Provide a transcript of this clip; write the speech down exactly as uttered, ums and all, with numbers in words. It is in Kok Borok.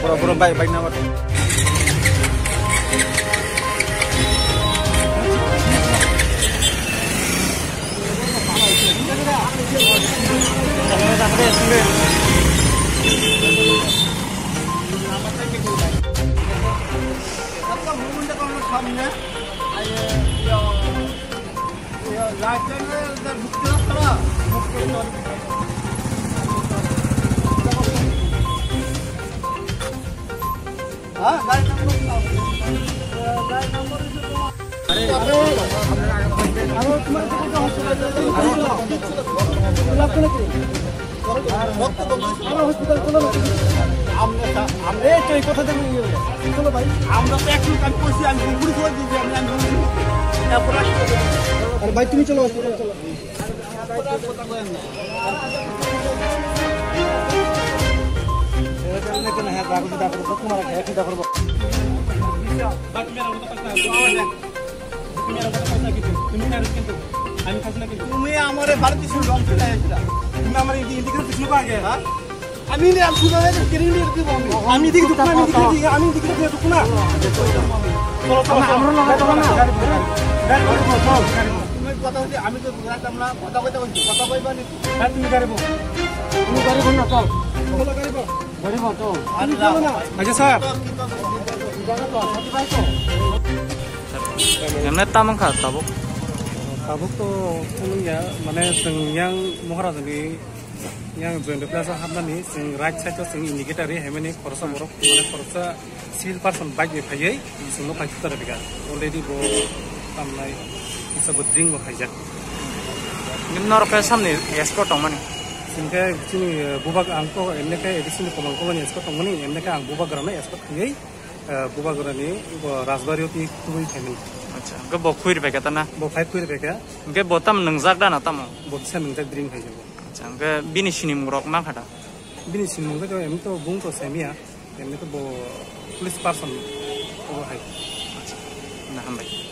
Bro, bro, bike, bike number. আমরা তো একটু কাজ করছি, আমি ঘুরে ঘুরে দিয়েছি, আমি, আমি ঘুরে ঘুরে। তারপরে আরে ভাই, তুমি চলো, হসপিটাল চলো। তুমি আমারে বাড়িতে শুরু রং চলে আসছিলা। তুমি আমার এই দিকে কিছু আগে, হ্যাঁ? আমি নে, আমি শুধু আগে কিনে নিয়ে দিব আমি। আমি দিকে দোকান, আমি দিকে দিয়ে, আমি দিকে দিয়ে দোকান। চলো, চলো, চলো। আমরা না, চলো না। গাড়ি, গাড়ি, গাড়ি, চলো, চলো। তুমি কথা হচ্ছে, আমি তো রাখতাম না, কথা কইতে কইছি, কথা কইবা নি? হ্যাঁ, তুমি গাড়ি বল। তুমি গাড়ি বল না, চল। চলো, গাড়ি বল। গাড়ি বল, চল। আরে, তুমি চলো না। আচ্ছা, স্যার। জানো তো, সাথী ভাই তো। Emne tamang kha tabuk. Tabuk to phunukya, mane chwng yang Maharajani yang Joyanta Plaza hapnani chwng right side o chwng indicator ri hemani khoroksa borok, mane khoroksa civil person bike bai phaiwi chwngno phai thukjak rwkha. Already bo tamnai kisa bo drink bo khaijak. Norok khe samni escort tongmani. Chwng khe chini, eh, bubak ang to emne khe A D C ni komang komani escort tongmani, emne khe ang bubagrano escort khaiwi Eh, bubagrani bo Rajbari o twi tubui phaimani. Acha, hwnkhe bo khwi rwbaikha ta na? Bo phai khwi rwbaikha. Hwnkhe bo tamo nwngjak da na tamo? Bo kisa nwngjak drink phai bo. Acha, hwnkhe bini sinimung rok mankha da? Bini sinimung khe to emni to bung to semiya, emni to bo police person obo hai. Acha, na hambai.